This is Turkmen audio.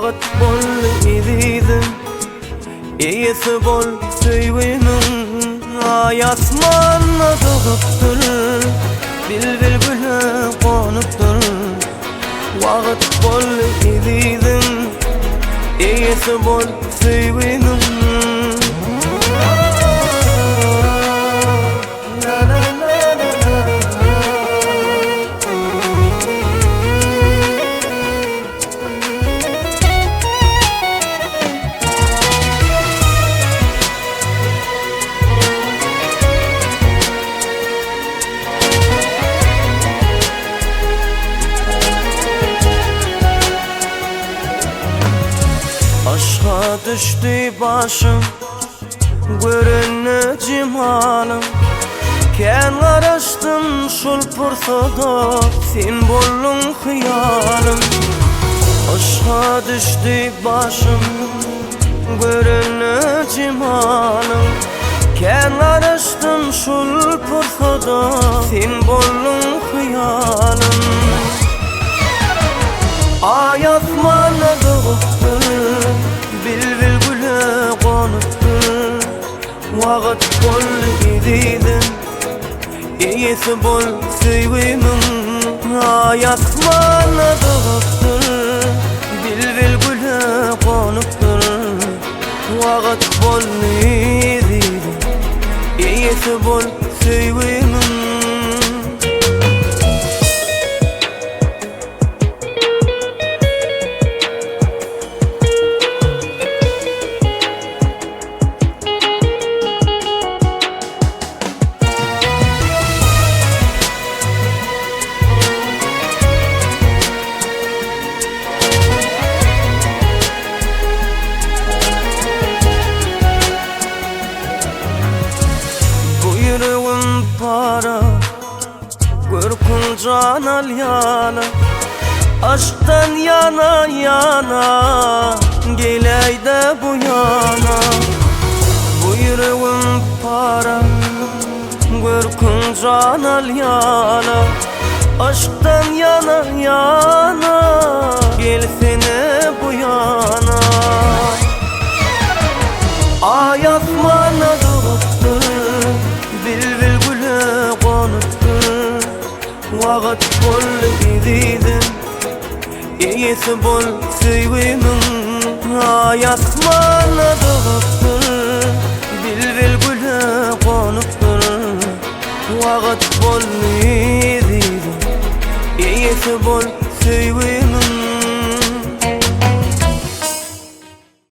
Wagt boldy ezizim Eýesi bol söýgimiň Aý asmanda dogupdyr Bilbil güle gonupdyr Wagt boldy ezizim Eýesi bol söýgimiň Aşga düşdi başym Görende jemalyň Kän garaşdym şol pursada Sen bolduň hyýalym Yşga düşdi başym Görende jemalyň Kän garaşdym şol pursada Sen bolduň hyýalym Aý asmanda dogupdyr Bilbil güle gonupdyr Wagt boldy ezizim Eýesi bol söýgimiň Aý asmanda dogupdyr Bilbil güle gonupdyr Wagt boldy ezizim Eýesi bol söýgimiň. Bu ýüregim para Görküň jan alýana Aşkdan ýana ýana Geläýdä bu ýana Bu ýüregim para Görküň jan alýana Aşkdan ýana ýana Gelsene bu ýana Aý asmana dogupdyr Bilbil güle gonupdyr Wagt boldy ezizim Eýesi bol söýgimiň Aý asmana dogupdyr Bilbil güle gonupdyr Wagt boldy ezizim Eýesi bol söýgimiň.